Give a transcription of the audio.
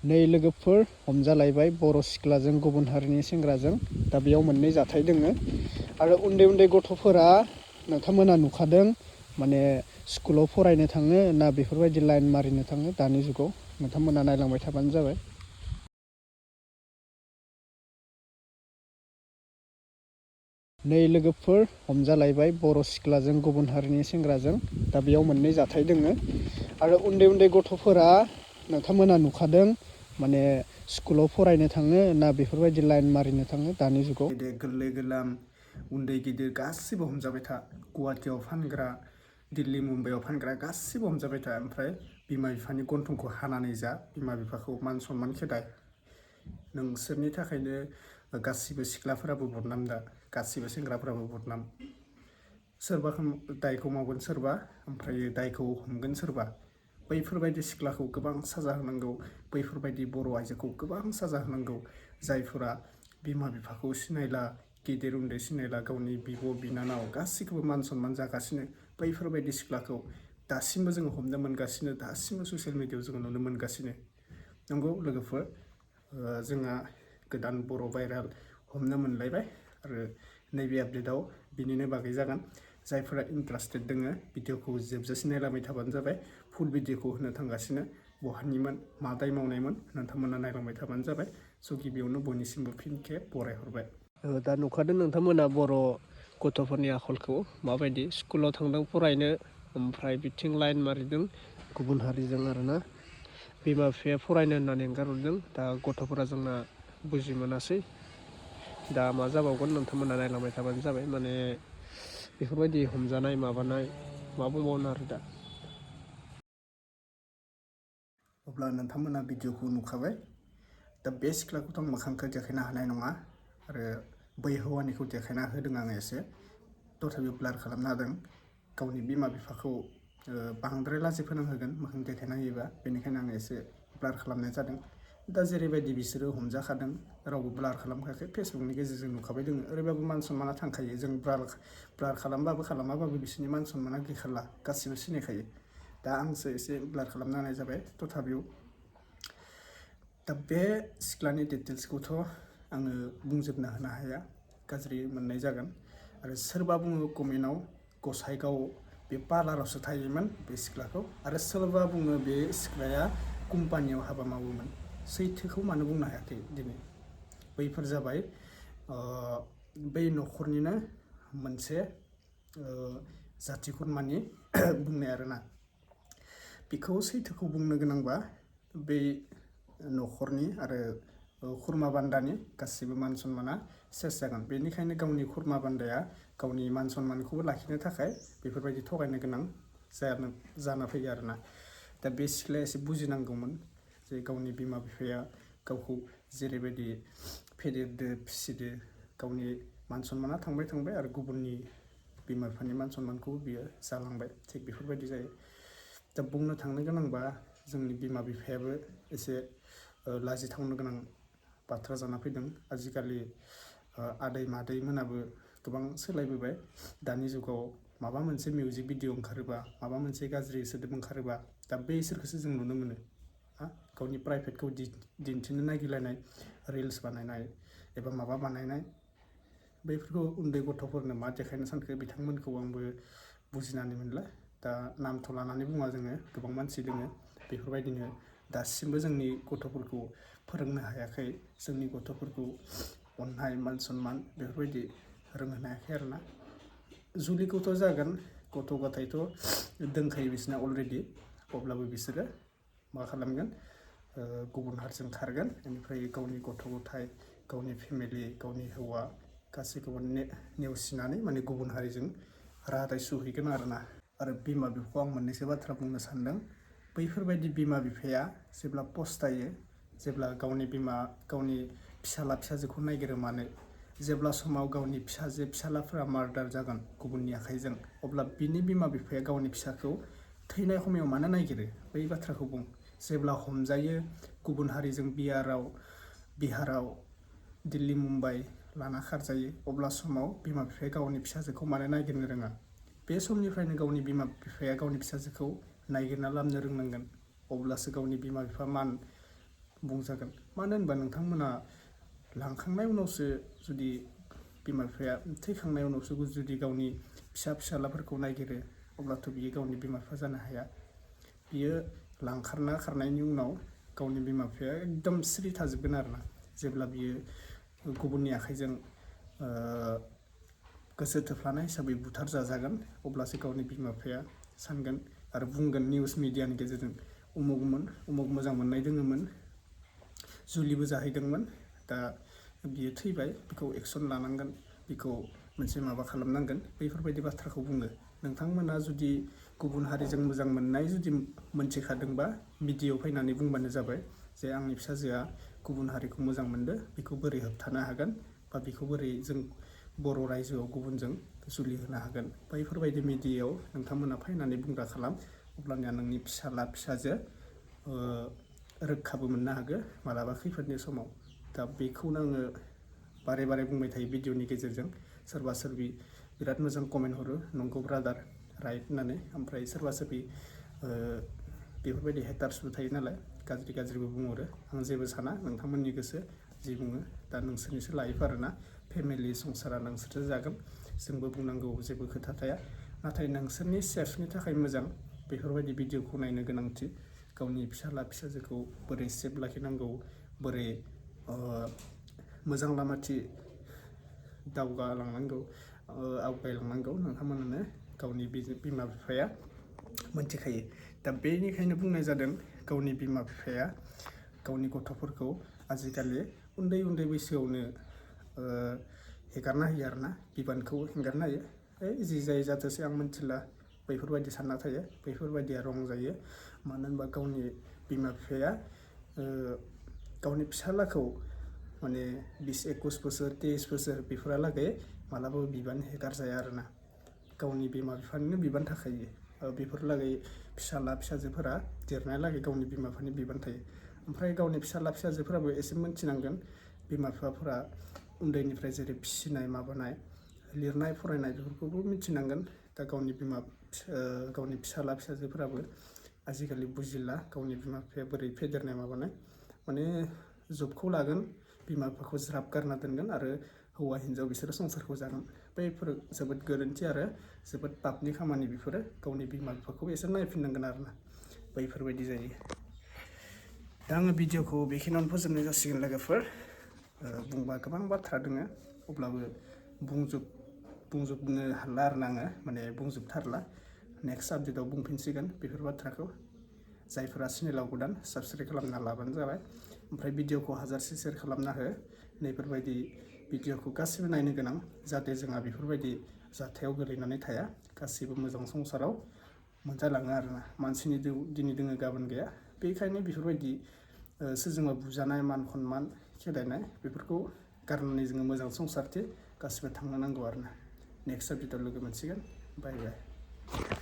नै लोगोफोर हमजालायबाय बर' सिख्लाजों गुबुन हारिनि सेंग्राजों। दा बेयाव मोननै जाथाय दोङो आरो उन्दै उन्दै गथ'फोरा नोंथांमोना नुखादों माने स्कुलाव फरायनो थाङो ना बेफोरबायदि लाइन मारिनो थाङो दानि जुगाव नोंथांमोना नायलांबाय थाबानो जाबाय। नै लोगोफोर हमजालायबाय बर' सिख्लाजों गुबुन हारिनि सेंग्राजों। दा बेयाव मोननै जाथाय दोङो आरो उन्दै उन्दै गथ'फोरा नोंथांमोना नुखादों माने स्कुलाव फरायनो थाङो ना बेफोरबायदि लाइन मारिनो थाङो दानि जुगाव। गेदेर गोरलै गोरलाम उन्दै गिदिर गासिबो हमजाबाय था। गुवाहाटियाव फानग्रा दिल्ली मुम्बाइआव फानग्रा गासिबो हमजाबाय था। ओमफ्राय बिमा बिफानि गन्थंखौ हानानै जा, बिमा बिफाखौ मान सनमान खेदाय। नोंसोरनि थाखायनो गासिबो सिख्लाफोराबो बदनाम दा, गासिबो सेंग्राफोराबो बदनाम। सोरबा दायखौ मावगोन सोरबा, ओमफ्राय दायखौ हमगोन सोरबा। बैफोरबायदि सिख्लाखौ गोबां साजा होनांगौ, बैफोरबायदि बर' आइजोखौ गोबां साजा होनांगौ जायफोरा बिमा बिफाखौ सिनायला, गिदिर उन्दै सिनायला, गावनि बिब' बिनानाव गासैखौबो मान सनमान जागासिनो। बैफोरबायदि सिख्लाखौ दासिमबो जोङो हमनो मोनगासिनो, दासिमबो ससियेल मिडियायाव जोङो नुनो मोनगासिनो। नंगौ लोगोफोर, जोंहा गोदान बर' भाइराल हमनो मोनलायबाय आरो नैबे आपडेटआव बिनिनो बागै जागोन। जायफोरा इन्टारेस्टेड दोङो भिडिअखौ जोबजासिम नायलांबाय थाबानो जाबाय। फुल भिडिअखौ होनो थांगासिनो, बहानिमोन मा दाय मावनायमोन नोंथांमोना नायलांबाय थाबानो जाबाय। स' गिबियावनो बयनिसिमबो फिन खेब बरायहरबाय। दा नुखादों नोंथांमोना बर' गथ'फोरनि आखलखौ माबायदि स्कुलाव थांदों फरायनो, ओमफ्राय बिथिं लाइन मारिदों गुबुन हारिजों आरोना। बिमा बिफाया फरायनो होननानै एंगारहरदों, दा गथ'फोरा जोंना बुजि मोनासै। दा मा जाबावगोन नोंथांमोना नायलांबाय थाबानो जाबाय। माने बेफोरबायदि हमजानाय माबानाय मा बुंबावनो आरो दा। अब्ला नोंथांमोना भिडिअखौ नुखाबाय। दा बे सिख्लाखौथ' आं मोखांखौ देखायनो हानाय नङा आरो बै हौवानिखौ देखायना होदों आङो एसे, तथापि ब्लार खालामना होदों। गावनि बिमा बिफाखौ बांद्राय लाजि फोनांहोगोन मोखां देखायना होयोबा, बेनिखायनो आङो एसे ब्लार खालामनाय जादों। दा जेरैबायदि बिसोरो हमजाखादों रावबो ब्लार खालामखायाखै, फेसबुकनि गेजेरजों नुखाबाय दोङो। ओरैबाबो मान सनमाना थांखायो, जों ब्लार खालामबाबो खालामाबाबो बिसोरनि मान सनमाना गैखाला, गासिबो सिनायखायो। दा आंसो एसे ब्लार खालामना होनाय जाबाय तथापिও। दा बे सिख्लानि डिटेल्सखौथ' आङो बुंजोबना होनो हाया, गाज्रि मोननाय जागोन। आरो सोरबा बुङो कमेन्टआव गसाइगाव बे पार्लारावसो थायोमोन बे सिख्लाखौ, आरो सोरबा बुङो बे सिख्लाया कम्पानियाव हाबा मावोमोन। सैथोखौ मानो बुंनो हायाखै दिनै? बैफोर जाबाय बै न'खरनिनो मोनसे जाथि खुरमानि बुंनाय आरोना। बेखौ सैथोखौ बुंनो गोनांबा बै न'खरनि आरो खुरमा बान्दानि गासिबो मान सनमाना सेस जागोन। बेनिखायनो गावनि खुरमा बान्दाया गावनि मान सनमानखौबो लाखिनो थाखाय बेफोरबायदि थगायनो गोनां जाना फैयो आरोना। दा बे सिख्लाया एसे बुजिनांगौमोन जे गावनि बिमा बिफाया गावखौ जेरैबायदि फेदेरदो फिसिदो, गावनि मान सनमाना थांबाय आरो गुबुननि बिमा बिफानि मान सनमानखौबो बियो जालांबाय। थिग बेफोरबायदि जायो। दा बुंनो थांनो गोनांबा जोंनि बिमा बिफायाबो एसे लाजिथावनो गोनां बाथ्रा जाना फैदों। आजिखालि आदै मादै मोनाबो गोबां सोलायबोबाय। दानि जुगाव माबा मोनसे मिउजिक भिडिअ ओंखारोबा, माबा मोनसे गाज्रि सोदोब ओंखारोबा, दा बैसोरखौसो जों नुनो मोनो। गावनि प्राइभेटखौ दिन्थिनो नागिरलायनाय, रिल्स बानायनाय एबा माबा बानायनाय, बैफोरखौ उन्दै गथ'फोरनो मा देखायनो सानखो बिथांमोनखौ आंबो बुजिनानै मोनला। दा नामथ' लानानै बुङा जोङो, गोबां मानसि दोङो बेफोरबायदिनो दासिमबो जोंनि गथ'फोरखौ फोरोंनो हायाखै, जोंनि गथ'फोरखौ अननाय मान सनमान बेफोरबायदि रोंहोनो हायाखै आरोना। जुलिखौथ' जागोन, गथ' गथायथ' दोंखायो बिसोरना अलरेडि, अब्लाबो बिसोरो मा खालामगोन, गुबुन हारिजों खारगोन। बेनिफ्राय गावनि गथ' गथाय, गावनि फेमिलि, गावनि हौवा गासैखौबो नेवसिनानै माने गुबुन हारिजों रादाय सुहैगोन आरोना। आरो बिमा बिफाखौ आं मोननैसो बाथ्रा बुंनो सानदों। बैफोरबायदि बिमा बिफाया जेब्ला पस्तायो, जेब्ला गावनि फिसाला फिसाजोखौ नायगिरो मानो, जेब्ला समाव गावनि फिसाजो फिसालाफोरा मार्डार जागोन गुबुननि आखाइजों, अब्ला बिनि बिमा बिफाया गावनि फिसाखौ थैनाय समायाव मानो नायगिरो? बै बाथ्राखौ बुं। जेब्ला हमजायो गुबुन हारिजों बिहाराव दिल्ली मुम्बाइ लाना खारजायो, अब्ला समाव बिमा बिफाया गावनि फिसाजोखौ मानो नागिरनो रोङा? बे समनिफ्रायनो गावनि बिमा बिफाया गावनि फिसाजोखौ नायगिरना लाबोनो रोंनांगोन। अब्लासो गावनि बिमा बिफा बुंजागोन। मानो होनबा नोंथांमोना लांखांनाय उनावसो जुदि बिमा बिफाया थैखांनाय उनावसो जुदि गावनि फिसालाफोरखौ नायगिरो अब्लाथ' बियो गावनि बिमा बिफा जानो हाया। बियो लांखारना खारनायनि उनाव गावनि बिमा बिफाया एकदम सिरि थाजोबगोन आरोना। जेब्ला बियो गुबुननि आखाइजों गोसो थोफ्लानाय हिसाबै बुथार जाजागोन अब्लासो गावनि बिमा बिफाया सानगोन आरो बुंगोन निउस मिडियानि गेजेरजों उमुक मोजां मोननाय दोङोमोन, जुलिबो जाहैदोंमोन, दा बियो थैबाय, बिखौ एक्सन लानांगोन, बिखौ मोनसे माबा खालामनांगोन, बैफोरबायदि बाथ्राखौ बुङो। नोंथांमोना जुदि गुबुन हारिजों मोजां मोननाय जुदि मोनथिखादोंबा मिडियायाव फैनानै बुंबानो जाबाय जे आंनि फिसाजोआ गुबुन हारिखौ मोजां मोनदों, बेखौ बोरै होबथानो हागोन बा बेखौ बोरै जों बर' रायजोआव गुबुनजों जुलि होनो हागोन। बैफोरबायदि मिडियायाव नोंथांमोना फैनानै बुंग्रा खालाम, अब्लानिया नोंनि फिसाजो रैखाबो मोननो हागौ मालाबा खैफोदनि समाव। दा बेखौनो आङो बारे बुंबाय थायो भिडिअनि गेजेरजों। सोरबा सोरबि बिराद मोजां कमेन्ट हरो, नंगौ ब्रादार राइट होननानै। ओमफ्राय सोरबा सोरबि बेफोरबायदि हेटार्सबो थायो नालाय, गाज्रिबो बुंहरो। आं जेबो साना, नोंथांमोननि गोसो जि बुङो। दा नोंसोरनिसो लाइफ आरोना, फेमिलि संसारा नोंसोरसो जागोन, जोंबो बुंनांगौ जेबो खोथा थाया। नाथाय नोंसोरनि सेफनि थाखाय मोजां बेफोरबायदि भिडिअखौ नायनो गोनांथि। गावनि फिसाजोखौ बोरै सेफ लाखिनांगौ, बोरै मोजां लामाथि आवगायलांनांगौ नोंथांमोनानो गावनि बिमा बिफाया मोनथिखायो। दा बेनिखायनो बुंनाय जादों गावनि बिमा बिफाया गावनि गथ'फोरखौ आजिखालि उन्दै बैसोआवनो हेगारना होयो आरोना, बिबानखौ हेंगारना होयो। जि जायो जाथोंसै आं मिथिला, बैफोरबायदि सानना थायो। बैफोरबायदिया रं जायो। मानो होनबा गावनि बिमा बिफाया गावनि फिसालाखौ माने 20-21 बोसोर 23 बोसोर बेफोरहालागै मालाबाबो बिबान हेगारजाया आरोना। गावनि बिमा बिफानिनो बिबान थाखायो। बेफोरलागै फिसाजोफोरा देरनायालागै गावनि बिमा बिफानि बिबान थायो। ओमफ्राय गावनि फिसाजोफोराबो एसे मोनथिनांगोन बिमा बिफाफोरा उन्दैनिफ्राय जेरै फिसिनाय माबानाय लिरनाय फरायनाय बेफोरखौबो मिथिनांगोन। दा गावनि फिसाजोफोराबो आजिखालि बुजिला गावनि बिमा बिफाया बोरै फेदेरनाय माबानाय, माने जबखौ लागोन, बिमा बिफाखौ ज्राब गारना दोनगोन आरो हौवा हिन्जाव बिसोरो संसारखौ जागोन। बैफोर जोबोद गोरोन्थि आरो जोबोद पापनि खामानि बेफोरो। गावनि बिमा बिफाखौबो एसे नायफिननांगोन आरोना, बैफोरबायदि जायो। दा आङो भिडिअखौ बेखिनियावनो फोजोबनाय जासिगोन लोगोफोर। बुंबा गोबां बाथ्रा दङ, अब्लाबो बुंजोबनो हाला आरोना आङो, माने बुंजोबथारला। नेक्स्ट आपडेटआव बुंफिनसिगोन बेफोर बाथ्राखौ। जायफोरा चेनेलाव गोदान साबस्क्राइब खालामना लाबानो जाबाय। ओमफ्राय भिडिअखौ हाजारसे शेयार खालामना हो। नैफोरबायदि भिडिअखौ गासिबो नायनो गोनां, जाहाथे जोंहा बेफोरबायदि जाथायाव गोलैनानै थाया, गासिबो मोजां संसाराव मोनजालाङो आरोना। मानसिनि दिनै दोङो गाबोन गैया, बेखायनो बेफोरबायदि सोरजोंबा बुजानाय, मान सन्मान खेदायनाय बेफोरखौ गारनानै जोङो मोजां संसारथि गासिबो थांनो नांगौ आरोना। नेक्स्ट आपडेटआव लोगो मोनसिगोन। बाय बाय।